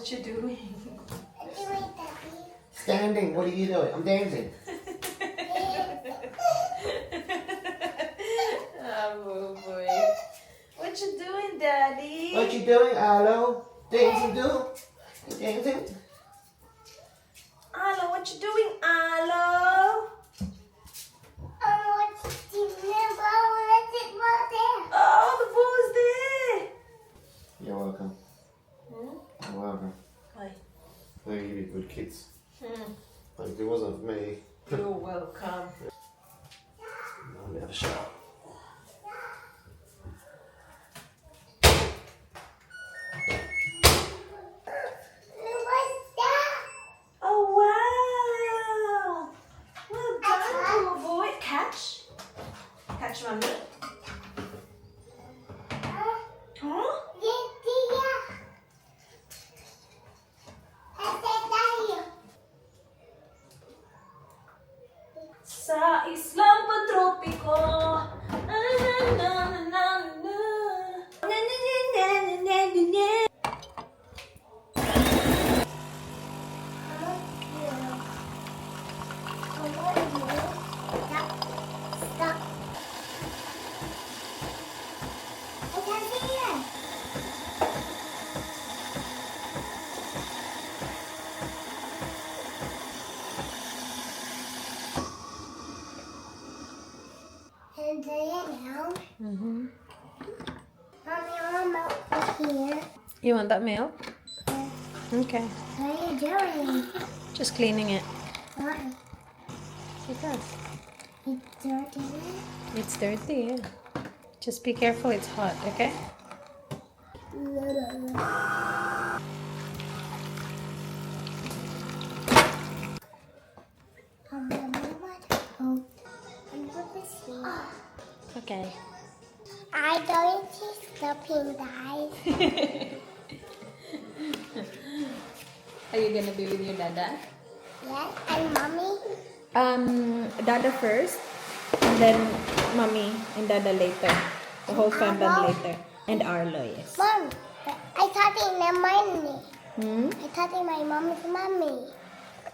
What you doing? Standing. What are you doing? I'm dancing. Oh boy. What you doing, Daddy? What you doing, Arlo? Dancing too? You dancing? Arlo, what you doing, Arlo? Oh, the ball's there. You're welcome. You're welcome. Hi. Thank you, good kids. Like if it wasn't for me. You're welcome. I'll have a shower. Oh wow! Well done, poor boy. Catch. Catch, Mummy. Huh? Sa Islang Pantropiko. You want that milk? Okay. What are you doing? Just cleaning it. What? Because It's dirty. it's dirty, yeah. Just be careful, it's hot, okay? Okay. I don't see stopping, guys. Are you gonna be with your dada? Yes, and mommy. Dada first, and then mommy and dada later. The whole family later. And Arlo, yes. Mom, I thought in my mommy. Hmm? I thought in my mommy's mommy.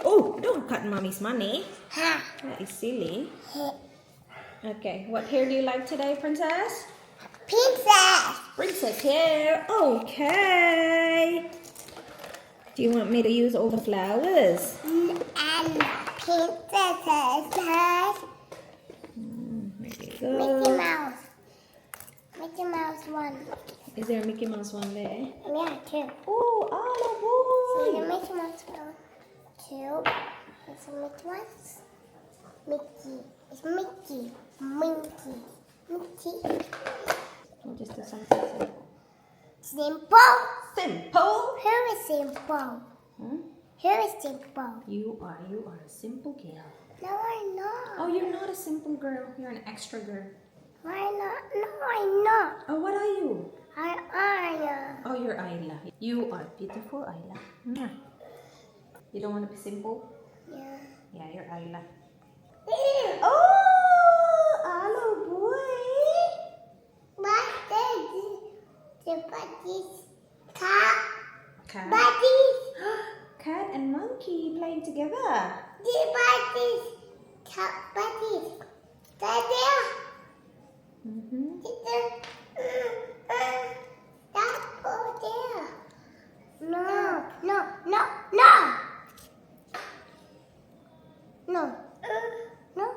Oh, don't cut mommy's money. Ha. That is silly. He- Okay, what hair do you like today, princess? Princess. Princess hair. Okay. Do you want me to use all the flowers? And princess's head. There you Mickey go. Mouse. Mickey Mouse one. Is there a Mickey Mouse one there? Yeah, two. Oh, So the Arlo boy. Mickey Mouse one. Two. It's a Mickey Mouse. Mickey. It's Mickey. Minky. Mickey. We'll just do something Simple. simple. Who is simple? Hmm? Who is simple? You are a simple girl. No, I'm not. Oh, you're not a simple girl. You're an extra girl. Why not? No, I'm not. Oh, what are you? I Oh, you're Ayla. You are beautiful, Ayla. Mwah. You don't want to be simple? Yeah. Yeah, you're Ayla. Oh, hello, boy. What's this? The buddies. Cat. Cat. Buddies. Cat and monkey playing together. The buddies. Cat buddies. They're there. Mm-hmm. That's over there. No. No. No. No. No. No.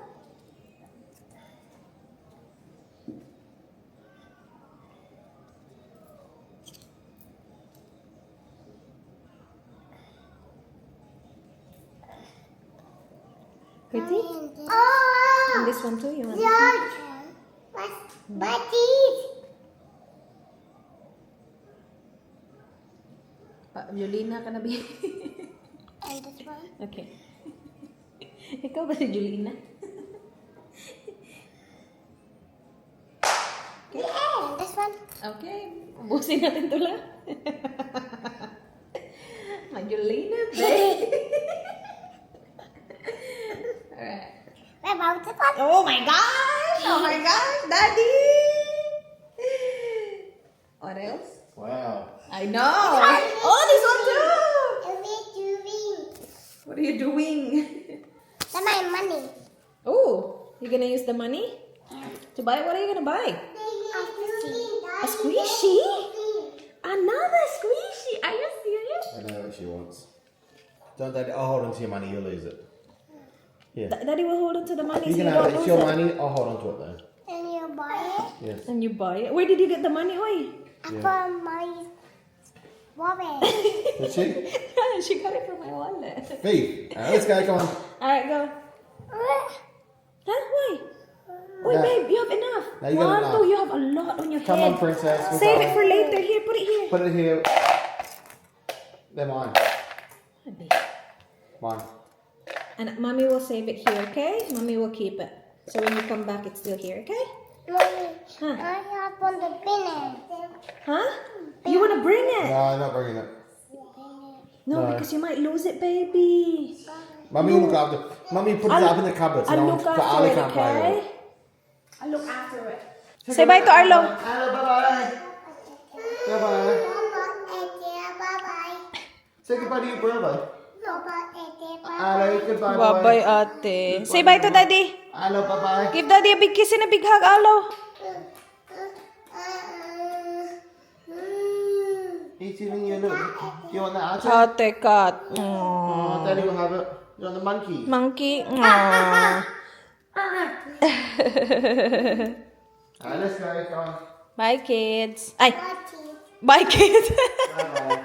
Pretty? Oh. And this one too, you want? George. What's buddies? Julina ka na, baby. And this one. Okay. Ikaw ba si Julina? Yeah, this one. Okay. Ubusin natin ito lang. Julina, babe. Alright. What about this one? Oh my gosh! Oh my gosh, Daddy! What else? Wow. I know! Oh, this one too! What are you doing? That's my money. Oh, you're gonna use the money to buy? What are you gonna buy? A squishy? Another squishy? Are you serious? I know what she wants. Don't Daddy, I'll hold on to your money, you'll lose it. Here. Daddy will hold on to the money. You So can you have don't it. It's lose your it. money, I'll hold on to it though. And you buy it? Yes. And you buy it. Where did you get the money, Oi? From my wallet. Did she? She got it from my wallet. Beef. Let's go, come on. Alright, go. Huh? Why? Wait, No. babe, you have enough. No, you got One, enough. two, you have a lot on your Come head. on, princess. We'll Save go. it for later. Here, put it here. Put it here. They're mine. Mine. And mommy will save it here, okay? Mommy will keep it. So when you come back, it's still here, okay? Mommy, Huh? I have on the bin. Huh? You want to bring it? No, I'm not bringing it. No, No. because you might lose it, baby. Mummy will look after. Mummy put it up in the cupboard. I'll look but after Ali it, can't play with okay? it. I'll look after it. Say bye to Arlo. Hello, bye-bye. Bye-bye. Bye-bye. Say goodbye to your brother. Bye-bye. Hello, goodbye. Bye-bye, ate. Say bye to daddy. Hello, bye-bye. Give daddy a big kiss and a big hug, Arlo. He's giving you a look. Do you want that, Ate? Ate cat. Oh, Daddy will have it. You want the monkey? Monkey. Aww. Alright, let's go. Come on. Bye, kids. Ay. Bye, kids. Bye-bye.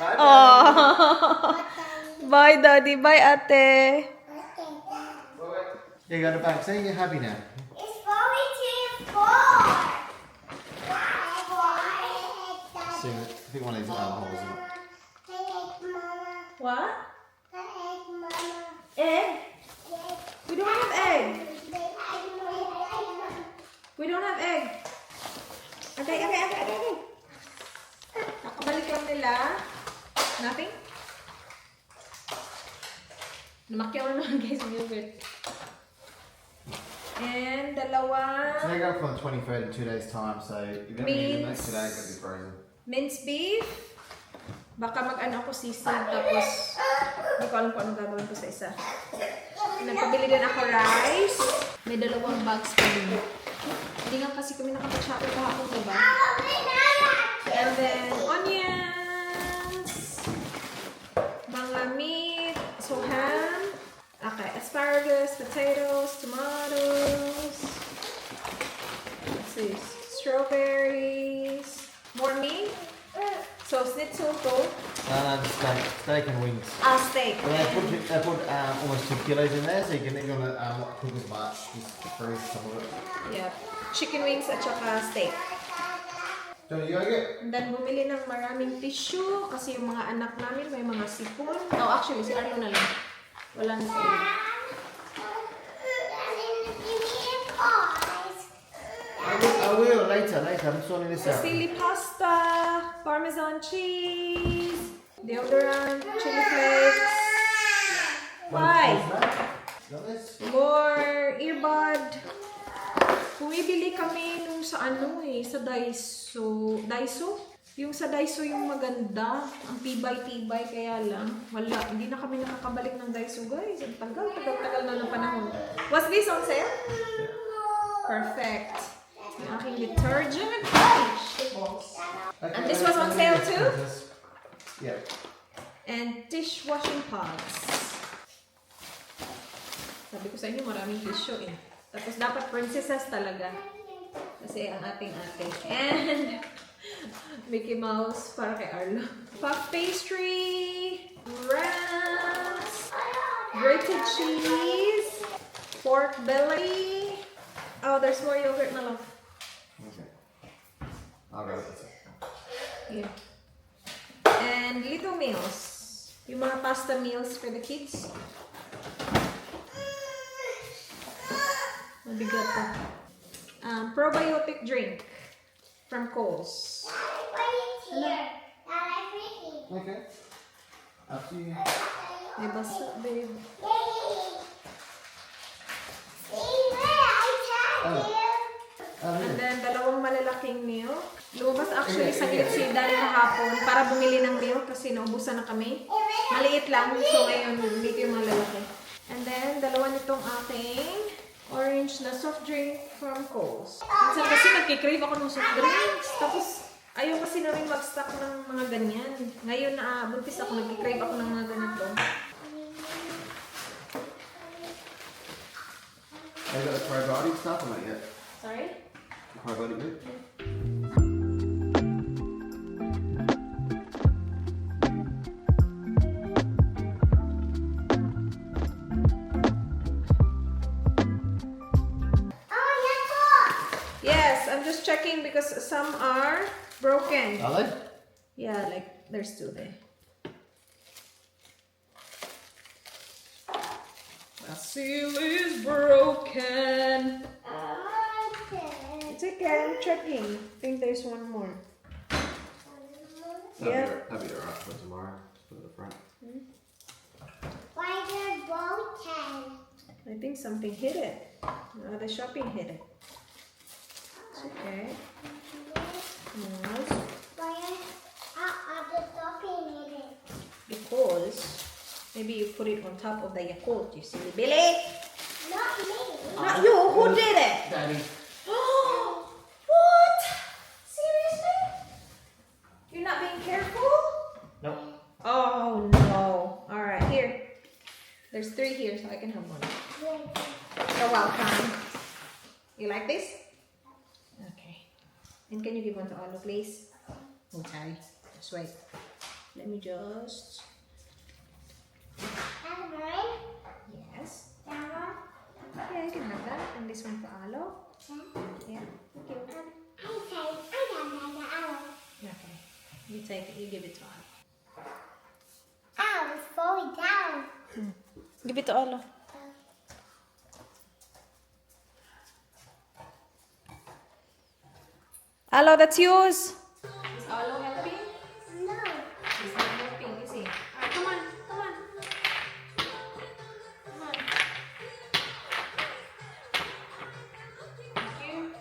Bye-bye. Aww. Bye, daddy. Bye, ate. You got it back. Say you're happy now. It's going to fall. Sing it. I think one of these holes, isn't it? What? Egg? We don't have egg. We don't have egg. Okay. Nakabalik lang nila. Nothing? Namakyaw na naman guys yung yogurt. And dalawa. So they go for the 23rd in 2 days' time, so if you don't eat them today, it's going to be frozen. Minced beef. Baka mag-ano ako sisig tapos hindi ko alam kung ano gagawin ko sa isa. Nagpabili din ako rice. May 2 bags pa din. Hindi nga kasi kami nakapag-shopping kahapon, diba? And then onions. Mga meat. So ham. Okay, asparagus, potatoes, tomatoes. Let's see. Strawberries. More meat. So schnitzel to. No, steak and wings. Steak. Well, they put almost 2 kilos in there, so you can cook as much. Just freeze some of it. Yeah. Chicken wings at saka steak. So you gotta get. And then bumili ng maraming tissue kasi yung mga anak namin may mga sipon. Oh, actually si Arlo na lang. Wala na sila. I will later. I'm sorting this out. Sili pasta, Parmesan cheese, deodorant, chili flakes. Why? Got this? More earbud. Bumibili kami nung sa sa Daiso. Yung sa Daiso yung maganda. Ang tibay-tibay kaya lang. Wala. Hindi na kami nakakabalik ng Daiso, guys. Ang tagal na ng panahon. Was this on sale? Perfect. Yung aking detergent. And this was on sale too? Yeah. And dishwashing pods. Sabi ko sa inyo, maraming tissue eh. Tapos dapat princesses talaga. Kasi ang ating ate. And Mickey Mouse para kay Arlo. Puff pastry. Wraps. Grated cheese. Pork belly. Oh, there's more yogurt na lang. Okay. I'll go with it. Yeah. And little meals. Yung mga pasta meals for the kids. Mabigat to. Probiotic drink from Coles. Okay. Up to you. May basa, babe. And then, dalawang malalaking milk. Lumabas actually saglit si Daddy kahapon para bumili ng milk kasi naubusan na kami. Maliit lang. So, ngayon, dito yung malalaki. And then, dalawa nitong aking orange na soft drink from Coles. Minsan kasi nagkikrave ako ng soft drinks. Tapos, ayaw kasi namin mag-stock ng mga ganyan. Ngayon na buntis ako, nagkikrave ako ng mga ganito. Have you got the probiotic stuff or not yet? Sorry? The probiotic milk? Yes, I'm just checking because some are broken. Are they? Yeah, like there's two there. The seal is broken. It's okay, I'm checking. I think there's one more. Yeah. That'll be alright for tomorrow. Just put it at the front. Why they're broken? I think something hit it. The shopping hit it. It's okay. Yes. Why are the shopping in it? Because maybe you put it on top of the Yakult, you see, Billy? Not me. Not you. Who did it? Daddy. What? Seriously? You're not being careful? Nope. Oh no. Alright, here. There's 3 here, so I can have one. You're welcome. You like this? Okay. And can you give one to Alo, please? Okay. Just wait. Let me just... That's mine. Yes. That one. Yeah, you can have that. And this one for Alo. Yeah. Thank you. Okay. You take it. You give it to Alo. Ow, it's falling down. Give it to Alo. Alo, that's yours. Is Alo helping? No. He's not helping, is he? Alright, come on. Come on. Come on. Thank you.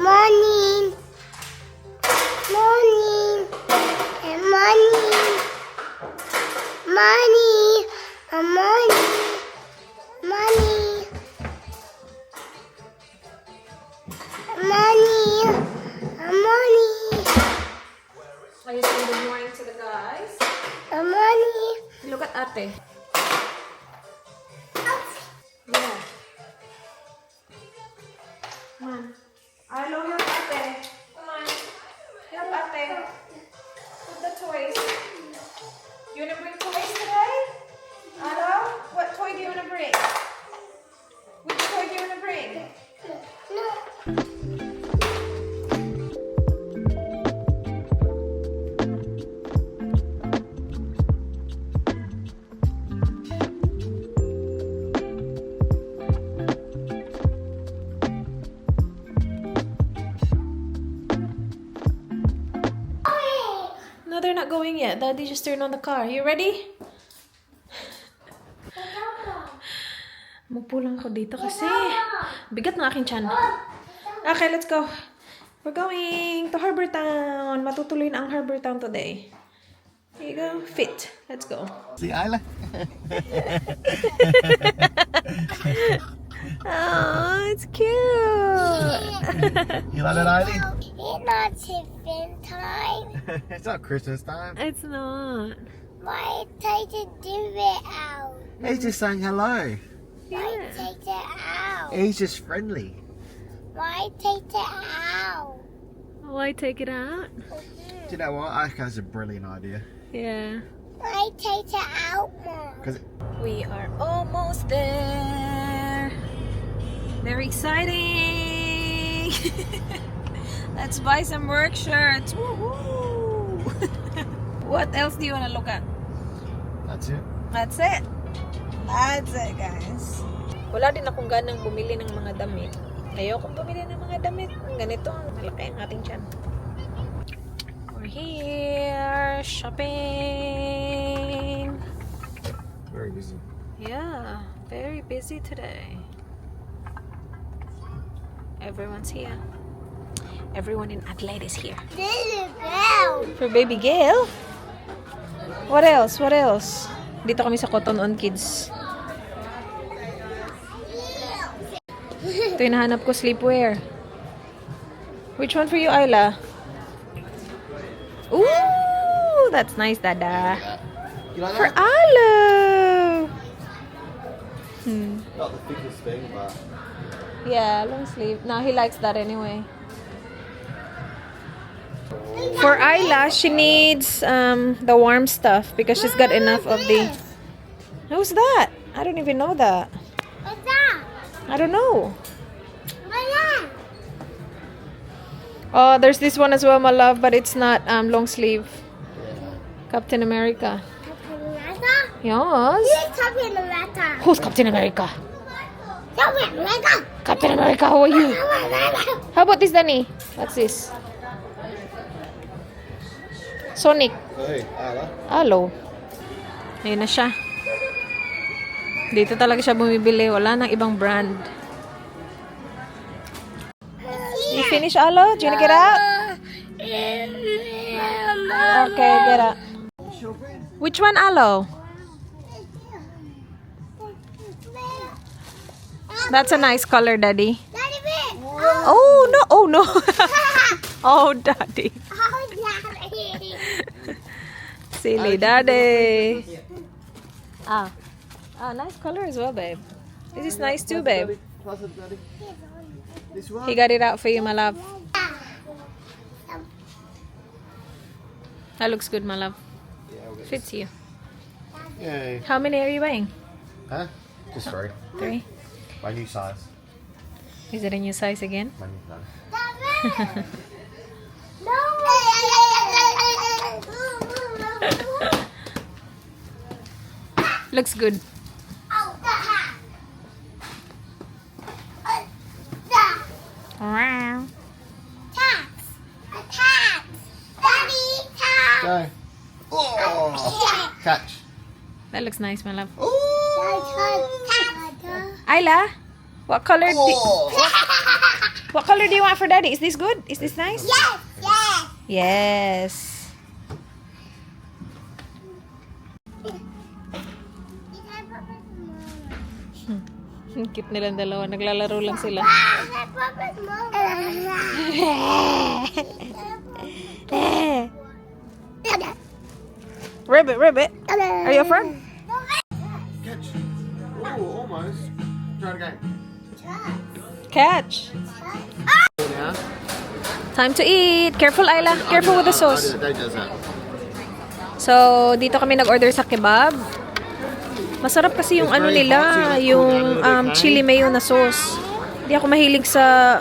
Morning. Morning. And morning. Money. And money. Money. Money. And money. Are you saying good morning to the guys? And money. Look at Ate. Yeah. Come on. Alo, help Ate. Come on. Help Ate. Put the toys. You wanna bring toys today? Alo, what toy do you wanna bring? Which toy do you wanna bring? No, they're not going yet. Daddy just turned on the car. You ready? Magpulang ko dito kasi bigat ng aking tiyan. Okay, let's go. We're going to Harbor Town. Matutuloy na ang Harbor Town today. Here you go. Fit. Let's go. See Isla? Oh, it's cute. You like that, Eiley? It's not tiffin time. It's not Christmas time. It's not. Why take the divot out? He's just saying hello. Why take it out? He's just friendly. Why take it out? Why take it out? Do you know what? I think that's a brilliant idea. Yeah. Why take it out more? Because We are almost there. Very exciting. Let's buy some work shirts. Woohoo! What else do you want to look at? That's it. That's it. That's it, guys. Wala din akong ganang bumili ng mga damit. Ayokong bumili ng mga damit. Ganito, malaki ang ating tiyan. We're here. Shopping. Very busy. Yeah, very busy today. Everyone's here. Everyone in Adelaide is here. Little girl. For baby Gail? What else? What else? Dito kami sa Cotton On Kids. Ito yung nahanap ko, sleepwear. Which one for you, Ayla? Ooh, that's nice, Dada. You like For that? Ayla! Not the thickest thing, but Yeah, long sleeve. No, he likes that anyway. For Ayla, she needs the warm stuff because she's got enough of the... Who's that? I don't even know that. What's that? I don't know. What's that? Oh, there's this one as well, my love, but it's not long sleeve. Captain America. Captain America? Yes. Here's Captain America. Who's Captain America? Captain America. Captain America, how are you? How about this, Danny? What's this? Sonic. hey, Ala. Hello. Ayun na siya. Dito talaga siya bumibili. Wala nang ibang brand. You finish, Alo? Do you wanna get out? Okay, get out. Which one, Alo? That's a nice color, Daddy. Daddy, wait. Oh, no. Oh, no. Oh, Daddy. Oh, Daddy. Silly Daddy. Ah, nice color as well, babe. This is nice too, babe. This one. He got it out for you, my love. That looks good, my love. Yeah, we'll get Fits you. Yay. How many are you buying? Huh? Just 3. 3. My new size. Is it a new size again? My new size. No. Looks good. Wow. Go. Oh! Catch. That looks nice, my love. Oh! Ayla, what color? Oh! What color do you want for Daddy? Is this good? Is this nice? Yes, yes. Yes. Cute nilang dalawa. Naglalaro lang sila. Ribbit, Ribbit. Are you a friend? Catch. Oh, almost. Try it again. Catch. Now. Time to eat. Careful, Ayla. Careful with the sauce. They does that. So, dito kami nag-order sa kebab. Masarap kasi yung ano nila, yung chili mayo na sauce. Hindi ako mahilig sa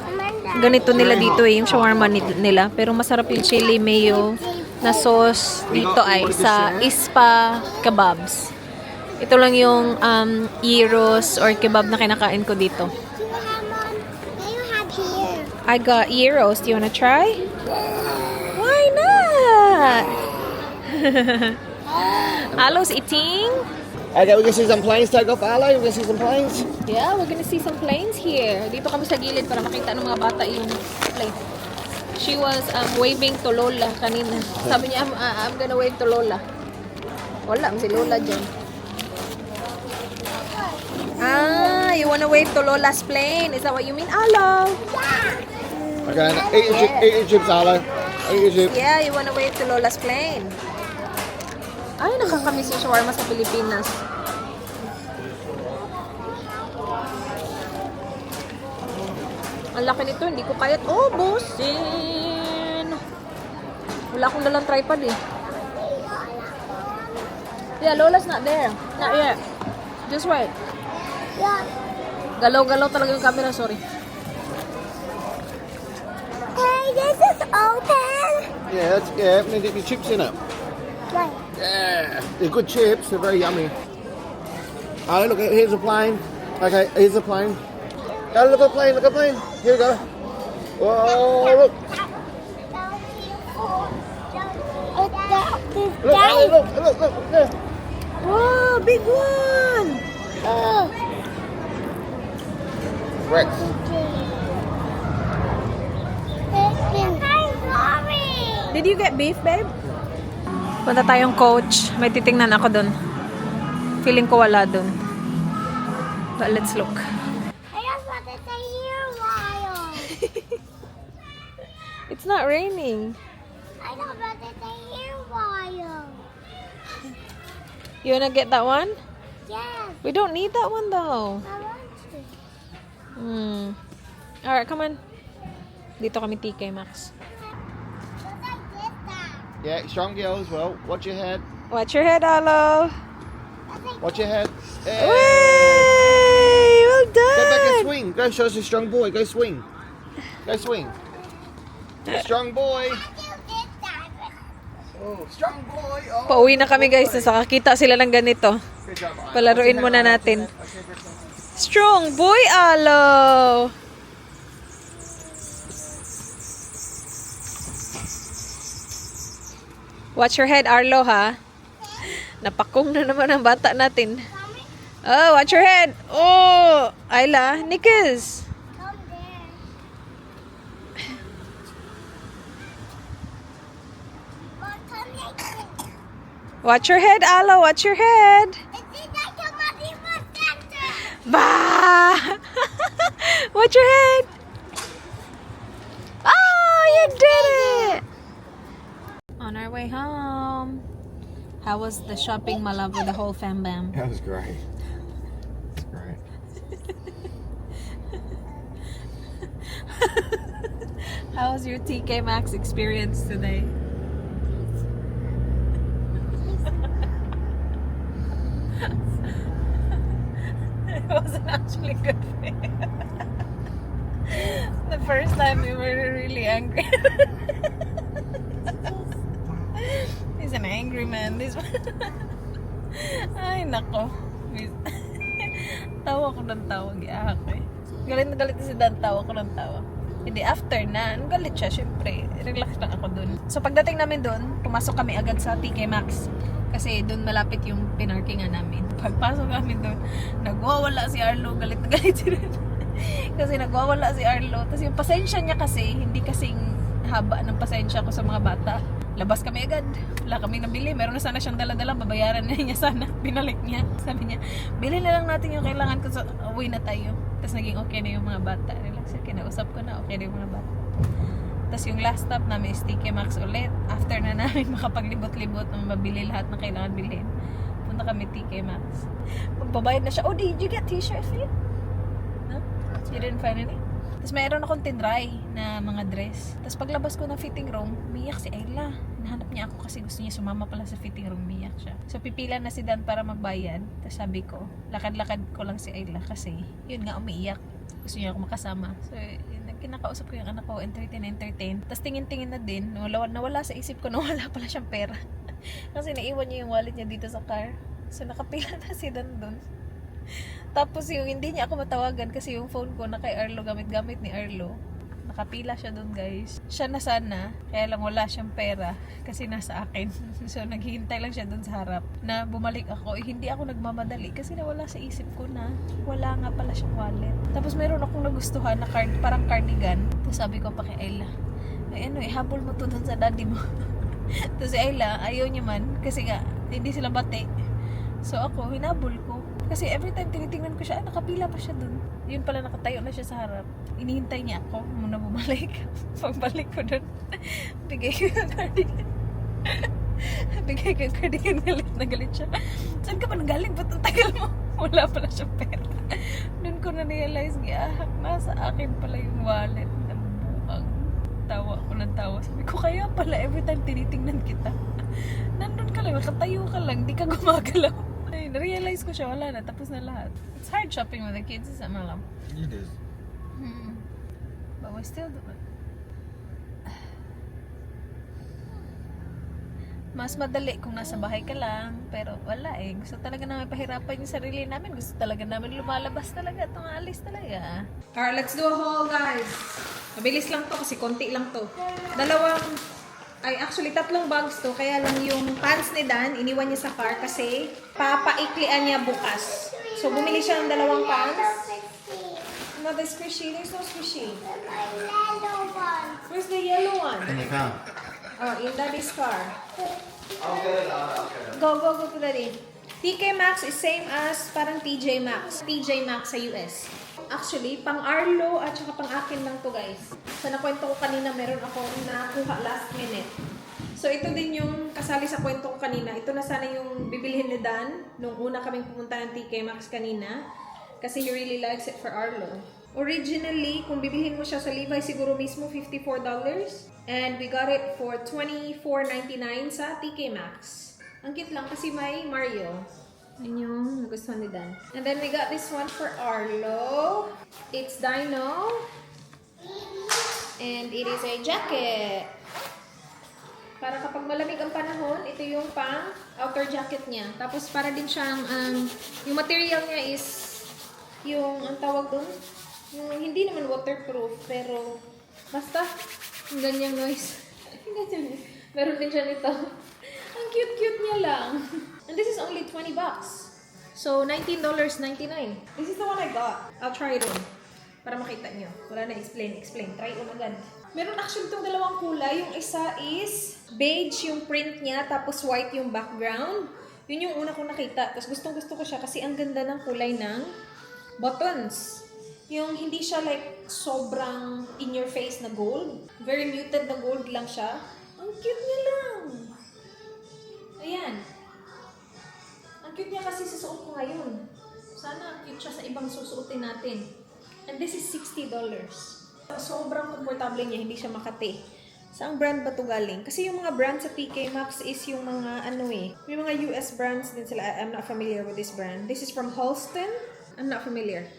ganito nila dito eh, yung shawarma nila. Pero masarap yung chili mayo na sauce dito ay sa Ispa Kebabs. Ito lang yung gyros or kebab na kinakain ko dito. I got gyros. Do you wanna try? Why not? Alo's eating. Okay, we're gonna see some planes take off, Arlo. We're gonna see some planes. Yeah, we're gonna see some planes here. Dito kami sa gilid para makita ng mga bata yung plane. She was waving to Lola kanina. Sabi niya, I'm gonna wave to Lola. Wala, si Lola dyan. Ah, you wanna wave to Lola's plane? Is that what you mean? Alo? Okay, eat your chips, Arlo. Eat your chips. Yeah, you wanna wave to Lola's plane. Ay, nakakamiss yung shawarma sa Pilipinas. Ang laki nito, hindi ko kayat ubusin. Wala akong dalang tripod eh. Yeah, Lola's not there. Not yet. Just wait. Yeah. Galaw-galaw talaga yung camera, sorry. Hey, this is open. Yeah, I'm gonna dip your chips in it. Right. Yeah, they're good chips. They're very yummy. Oh, look, here's a plane. Okay, here's a plane. Oh, look at the plane, look at the plane. Here we go. Whoa, look. Look, Ali, look, look, there. Wow, big one! Rex. Did you get beef, babe? Punta tayong coach. May titingnan ako dun. Feeling ko wala dun. But let's look. I just wanted to hear wild. It's not raining. I just wanted to hear wild. You wanna get that one? Yes, We don't need that one though. I want to. Alright, come on. Dito kami TK Maxx. But I did that. Yeah, strong girl as well. Watch your head. Watch your head, Alo. Watch your head. Hey. Way! Well Go back and done! swing. Go show us a strong boy. Go swing. Go swing. Strong boy. You did that. Oh, strong boy. Oh. Pauwi na kami guys. Nasa kakita sila ng ganito. Good job. Palaruin muna natin. Strong boy, Alo! Watch your head, Arlo, ha? Napakong na naman ang bata natin. Oh, watch your head! Oh! Ayla, Nikas! Come there. Or come like this. Watch your head, Alo! Watch your head! It's like a money for center. Bah! Watch your head! Oh, you did it! On our way home. How was the shopping, my love, with the whole fam bam? That was great. That's great. How was your TK Maxx experience today? It wasn't actually good for you. The first time we were really angry. He's an angry man. This one. Ay, nako. Tawa ko ng tawa. Giahak eh. Galit na galit si Dan. Tawa ko ng tawa. Hindi, after na. Nung galit siya, syempre. Relax lang ako dun. So, pagdating namin dun, pumasok kami agad sa TK Maxx. Kasi dun malapit yung pinarkingan namin. Pagpasok namin dun, nagwawala si Arlo. Galit na galit si Dan. Kasi nagwawala si Arlo. Tapos yung pasensya niya kasi, hindi kasing haba ng pasensya ko sa mga bata. Labas kami agad. Wala kami nabili. Meron na sana siyang dala-dala. Babayaran na niya sana. Binalik niya. Sabi niya, bili na lang natin yung kailangan ko. So, uwi na tayo. Tapos naging okay na yung mga bata. Relax. Kinausap ko na okay na yung mga bata. Tapos yung last stop namin is TK Maxx ulit. After na namin makapaglibot-libot ng mabili lahat ng kailangan bilhin. Punta kami TK Maxx. Magbabayad na siya. Oh, did you get t-shirts for you? No? You didn't find any? Tapos mayroon akong tinry na mga dress. Tapos paglabas ko ng fitting room, umiyak si Ayla. Hinahanap niya ako kasi gusto niya sumama pala sa fitting room, umiyak siya. So pipila na si Dan para magbayad. Tapos sabi ko, lakad-lakad ko lang si Ayla kasi yun nga, umiiyak. Gusto niya ako makasama. So kinakausap ko yung anak ko, entertain. Tapos tingin-tingin na din, nawala sa isip ko na wala pala siyang pera. Kasi naiwan niya yung wallet niya dito sa car. So nakapila na si Dan doon. Tapos yung hindi niya ako matawagan kasi yung phone ko na kay Arlo, gamit-gamit ni Arlo. Nakapila siya doon, guys. Siya na sana, kaya lang wala siyang pera kasi nasa akin. So naghihintay lang siya doon sa harap na bumalik ako. Hindi ako nagmamadali kasi nawala sa isip ko na wala nga pala siyang wallet. Tapos meron akong nagustuhan na card, parang cardigan. Tapos sabi ko pa kay Ayla, ay ano, ihabol mo to doon sa daddy mo. Tapos si Ayla, ayaw niya man kasi nga hindi sila bate. So ako, hinabol ko. Kasi every time tinitingnan ko siya, nakapila pa siya dun. Yun pala, nakatayo na siya sa harap. Inihintay niya ako muna bumalik. Pagbalik ko dun, bigay ko yung cardigan. Bigay ko yung cardigan, galit na galit siya. Saan ka ba nagaling? Ba't ang tagal mo? Wala pala siyang pera. Dun ko na-realize, nasa akin pala yung wallet. Nabuang. Tawa ko ng tawa. Sabi ko, kaya pala every time tinitingnan kita. Nandun ka lang, nakatayo ka lang, di ka gumagalaw. Ay, na-realize ko siya, wala na, tapos na lahat. It's hard shopping with the kids, isn't it, Malam? It is. But we still do it. Mas madali kung nasa bahay ka lang, pero wala eh. Gusto talaga namin pahirapan yung sarili namin. Gusto talaga namin lumalabas talaga, tumalis talaga. Alright, let's do a haul, guys. Mabilis lang to kasi konti lang to. Tatlong bags to. Kaya lang yung pants ni Dan, iniwan niya sa car kasi papaiklian niya bukas. So, bumili siya ng 2 pants. Not the squishy. There's no squishy. Yellow one. Where's the yellow one? In the car. Oh, in Daddy's car. I'll get it. Go to Daddy. TK Maxx is same as parang TJ Maxx. TJ Maxx sa US. Actually, pang Arlo at saka pang akin lang to, guys. Sa nakwento ko kanina, meron ako nakuha last minute. So, ito din yung kasali sa kwento ko kanina. Ito na sana yung bibilhin ni Dan nung una kaming pumunta ng TK Maxx kanina. Kasi he really likes it for Arlo. Originally, kung bibilhin mo siya sa Levi's, siguro mismo $54. And we got it for $24.99 sa TK Maxx. Ang cute lang kasi may Mario. Yun yung nagustuhan ni Dan. And then we got this one for Arlo. It's Dino. And it is a jacket. Para kapag malamig ang panahon, ito yung pang outer jacket niya. Tapos para din siyang, yung material niya is, yung, ang tawag doon, yung hindi naman waterproof, pero basta, yung ganyang noise. Meron din siya nito. Ang cute-cute niya lang. And this is only $20. So, $19.99. This is the one I got. I'll try it on. Para makita nyo. Wala na explain. Try on agad. Meron actually itong 2 kulay. Yung isa is beige yung print niya, tapos white yung background. Yun yung una kong nakita. Tapos gustong-gusto ko siya kasi ang ganda ng kulay ng buttons. Yung hindi siya like sobrang in your face na gold. Very muted na gold lang siya. Ang cute niya lang. Ayan. Ang cute niya kasi sa suot ko ngayon. Sana cute siya sa ibang susuotin natin. And this is $60. Sobrang komportable niya, hindi siya makati. Saang brand ba ito galing? Kasi yung mga brands sa TK Maxx is yung mga may mga US brands din sila. I'm not familiar with this brand. This is from Halston. I'm not familiar.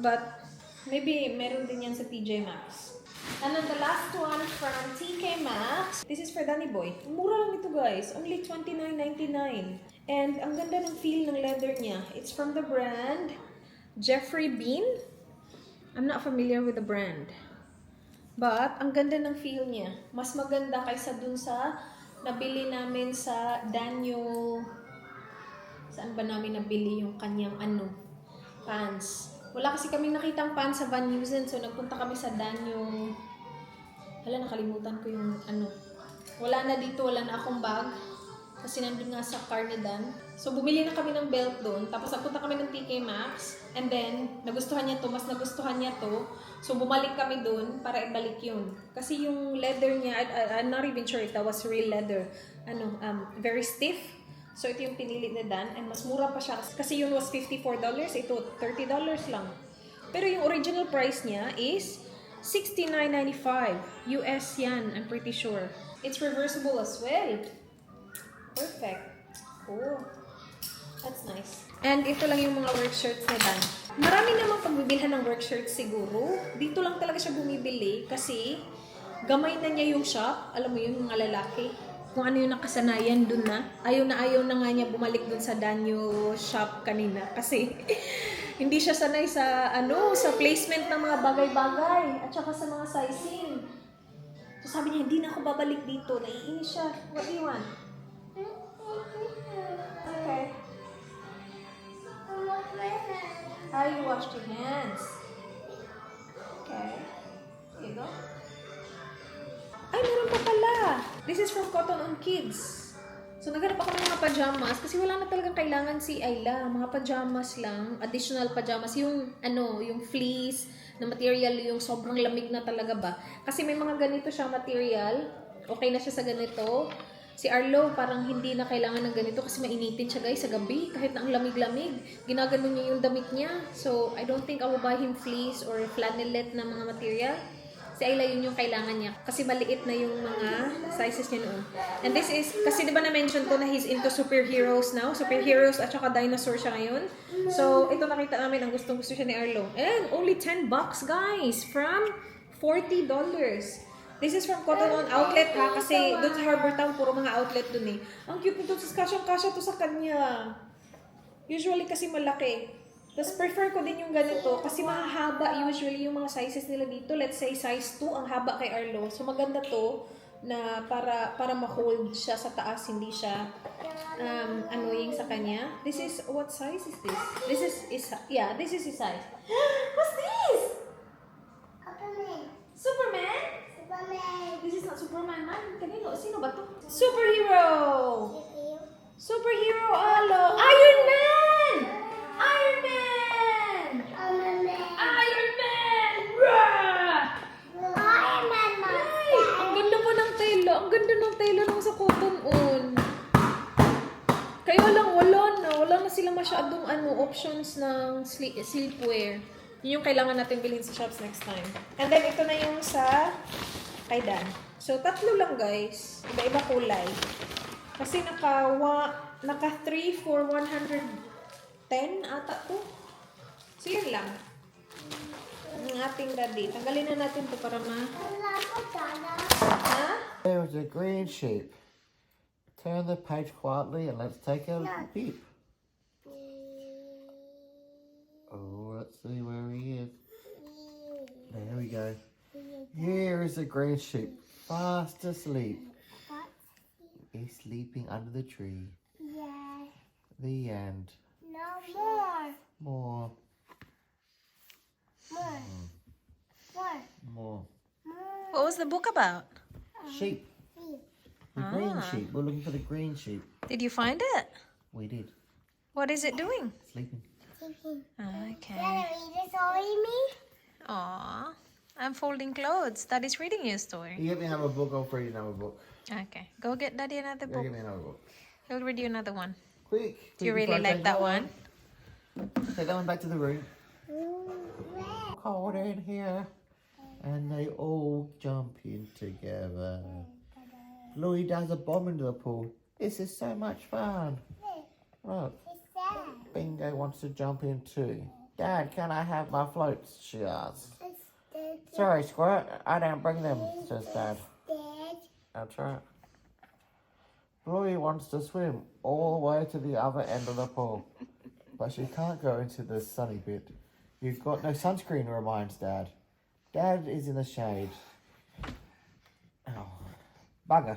But maybe meron din yan sa TJ Maxx. And then the last one from TK Maxx. This is for Danny Boy. Mura lang ito, guys. Only $29.99. And ang ganda ng feel ng leather niya. It's from the brand Jeffrey Bean. I'm not familiar with the brand. But ang ganda ng feel niya. Mas maganda kaysa dun sa nabili namin sa Daniel. Saan ba namin nabili yung kanyang pants? Wala kasi kami nakitang pants sa Van Heusen, so nagpunta kami sa Daniel. Nakalimutan ko yung Wala na dito, wala na akong bag. Kasi nandun nga sa car ni Dan. So bumili na kami ng belt doon. Tapos nagpunta kami ng TK Maxx. And then, nagustuhan niya to, mas nagustuhan niya to. So bumalik kami doon para ibalik yun. Kasi yung leather niya, I'm not even sure if that was real leather. Very stiff. So, ito yung pinili ni Dan. And mas mura pa siya. Kasi yun was $54. Ito, $30 lang. Pero yung original price niya is $69.95. US yan, I'm pretty sure. It's reversible as well. Perfect. Oh, that's nice. And ito lang yung mga work shirts ni Dan. Marami namang pagbibilhan ng work shirts siguro. Dito lang talaga siya bumibili kasi gamay na niya yung shop. Alam mo yun, mga lalaki. Kung ano yung nakasanayan dun na. Ayaw na nga niya bumalik dun sa Danyo shop kanina. Kasi hindi siya sanay sa sa placement ng mga bagay-bagay. At saka sa mga sizing. So sabi niya, hindi na ako babalik dito. Naiinis siya. What do you want? Okay. You washed your hands. Okay. Here you go. Ay, meron pa pala. This is from Cotton on Kids. So, naghanap ako ng mga pajamas kasi wala na talagang kailangan si Ayla. Mga pajamas lang, additional pajamas. Yung, yung fleece na material, yung sobrang lamig na talaga ba. Kasi may mga ganito siyang material. Okay na siya sa ganito. Si Arlo, parang hindi na kailangan ng ganito kasi mainitin siya, guys, sa gabi. Kahit na ang lamig-lamig, ginagano niya yung damit niya. So, I don't think I will buy him fleece or flannelette na mga material. Si Ayla, yun yung kailangan niya. Kasi maliit na yung mga sizes niya noon. And this is, kasi diba na-mention ko na he's into superheroes now? Superheroes at saka dinosaur siya ngayon. So, ito nakita namin, ang gustong-gusto siya ni Arlo. And only $10, guys, from $40. This is from Cotton On Outlet ha, kasi doon sa Harbor Town, puro mga outlet doon eh. Ang cute nito, kasya to sa kanya. Usually kasi malaki. Tapos prefer ko din yung ganito kasi mahahaba usually yung mga sizes nila dito. Let's say size 2 ang haba kay Arlo. So maganda to na para ma-hold siya sa taas, hindi siya annoying sa kanya. This is, what size is this? This is his size. What's this? Superman? This is not Superman, man. Kanino? Sino ba to? Superhero! Superhero, Arlo! Iron Man! Iron Man! Iron Man! Rah! Ay, ang ganda po ng tela. Ang ganda ng tela nung sa Cotton On. Kaya wala na sila masyadong options ng sleepwear. Yun yung kailangan natin bilhin sa shops next time. And then ito na yung sa kay Dan. So tatlo lang guys. Iba-iba kulay. Kasi naka 3 for 110 ata to. So yun lang. Ang ating ready. Tanggalin na natin to para Ha? There's a green sheep. Turn the page quietly and let's take a peep. Oh, let's see where he is. There we go. Here is a green sheep, fast asleep. He's sleeping under the tree. Yeah. The end. No more. More. More. More. More. What was the book about? Sheep. The green sheep. We're looking for the green sheep. Did you find it? We did. What is it doing? Sleeping. Okay. Read a story, me? Aw. I'm folding clothes. Daddy's reading you a story. You get me another book, I'll read you another book. Okay. Go get Daddy another Go book. get me another book. He'll read you another one. Quick. Do you really like that one? Take that one back to the room. Cold in here. And they all jump in together. Louis does a bomb into the pool. This is so much fun. Look, Bingo wants to jump in too. Dad, can I have my floats? She asks. Sorry, Squirt, I don't bring them, says Dad. That's right. Bluey wants to swim all the way to the other end of the pool. But she can't go into the sunny bit. You've got no sunscreen, reminds Dad. Dad is in the shade. Oh, bugger.